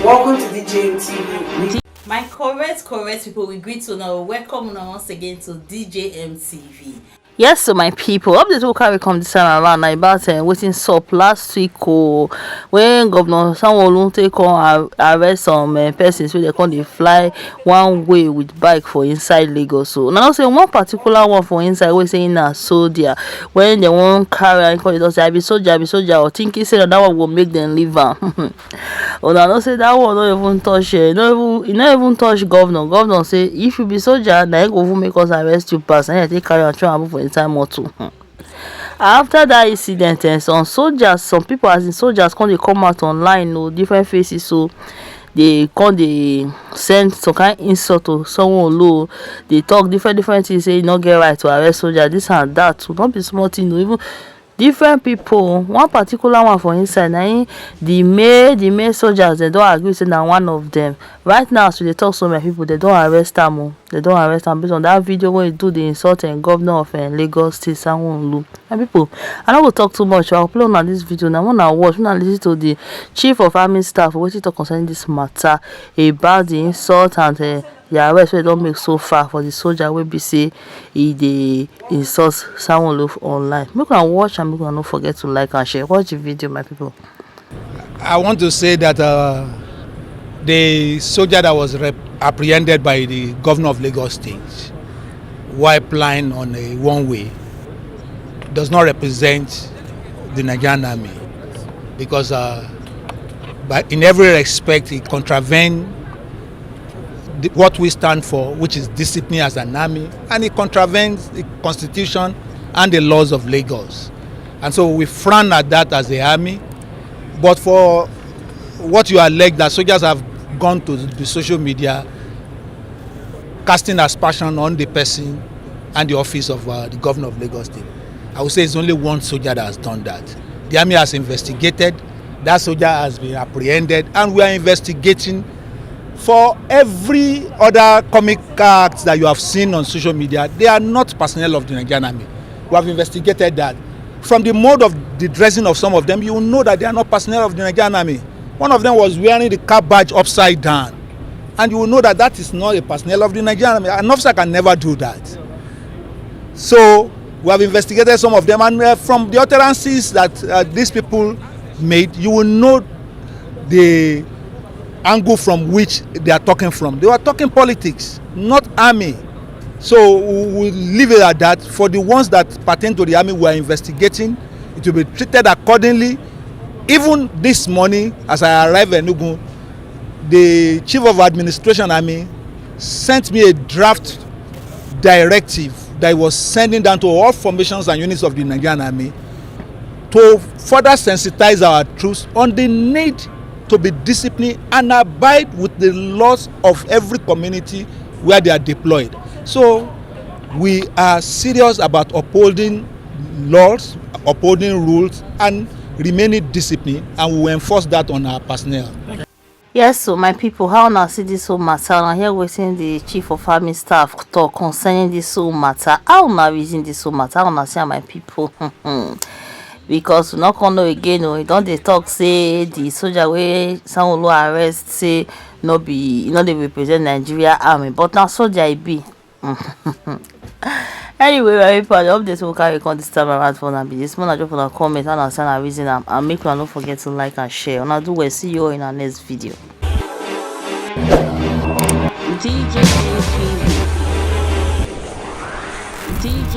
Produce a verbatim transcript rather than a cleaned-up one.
Welcome to D J M T V. My correct, correct people, we greet you now. Welcome now once again to D J M T V. Yes, so my people, update will carry come this time around na about uh, wetin sup last week o, when Governor Sanwo-Olu take come ar- arrest some uh, persons wey dey come dey fly one way with bike for inside Lagos. So una know say one particular one for inside wey say na soldier, when dem wan carry am come dey talk say I be soldier, I be soldier, or thinking say na that one go make dem leave am. Una know say that one no even touch eh, no even e no even touch governor. Governor say if you be soldier, na him go even make us arrest you pass, na him take carry am throw am put for inside motor. Hmm. After that incident, eh, some soldiers, some people as in soldiers come dey come out online o, different faces, so dey come dey send some kind insult to someone low, dey talk different different things say you no get right to arrest soldier, this and that. So no be small thing o, even different people, one particular one for inside na him the male the male soldiers dem don agree say na one of them. Right now as we dey talk so, my people, dem don arrest am o, dem don arrest am based on that video wey he do dey insult um, governor of um, Lagos State, Sanwo-Olu. My people, I no go talk too much, I go play una this video na, una watch, una listen to the chief of army staff wetin talk concerning this matter about the insult and um, the arrest wey don make so far for the soldier wey be say e dey insult Sanwo-Olu online. Make una watch and make una no forget to like and share. Watch the video, my people. I want to say that uh, the soldier that was rep- apprehended by the governor of Lagos State while plying on a one way does not represent the Nigerian army, because uh, but in every respect it contravened the, what we stand for, which is discipline as an army, and it contravenes the constitution and the laws of Lagos. And so we frown at that as the army. But for what you allege that soldiers have gone to the social media casting aspersion on the person and the office of uh, the governor of Lagos State, I would say it's only one soldier that has done that. The army has investigated. That soldier has been apprehended, and we are investigating for every other comic act that you have seen on social media. They are not personnel of the Nigerian army. We have investigated that. From the mode of the dressing of some of them, you will know that they are not personnel of the Nigerian army. One of them was wearing the cap badge upside down, and you will know that that is not a personnel of the Nigerian army. An officer can never do that. So we have investigated some of them, and uh, from the utterances that uh, these people made, you will know the angle from which they are talking from. They were talking politics, not army. So we will leave it at that. For the ones that pertain to the army, we are investigating. It will be treated accordingly. Even this morning, as I arrived at Enugu, the chief of administration army sent me a draft directive that he was sending down to all formations and units of the Nigerian army to further sensitize our troops on the need to be disciplined and abide with the laws of every community where they are deployed. So we are serious about upholding laws, upholding rules, and remaining disciplined, and we will enforce that on our personnel. Yes, so my people, how una see this whole matter? Una hear wetin the chief of army staff talk concerning this whole matter? How una reason this whole matter? How una see am, my people? Because we no come know again o. E don dey talk say the soldier wey Sanwo-Olu arrest say no be e no dey represent Nigeria army, but na soldier e be. Anyway, my people, the update wey we carry come this time around for una be this. Make una drop una comment and una see una reason am, and make una no forget to like and share. Una do well. See you all in our next video. D J M T V. D J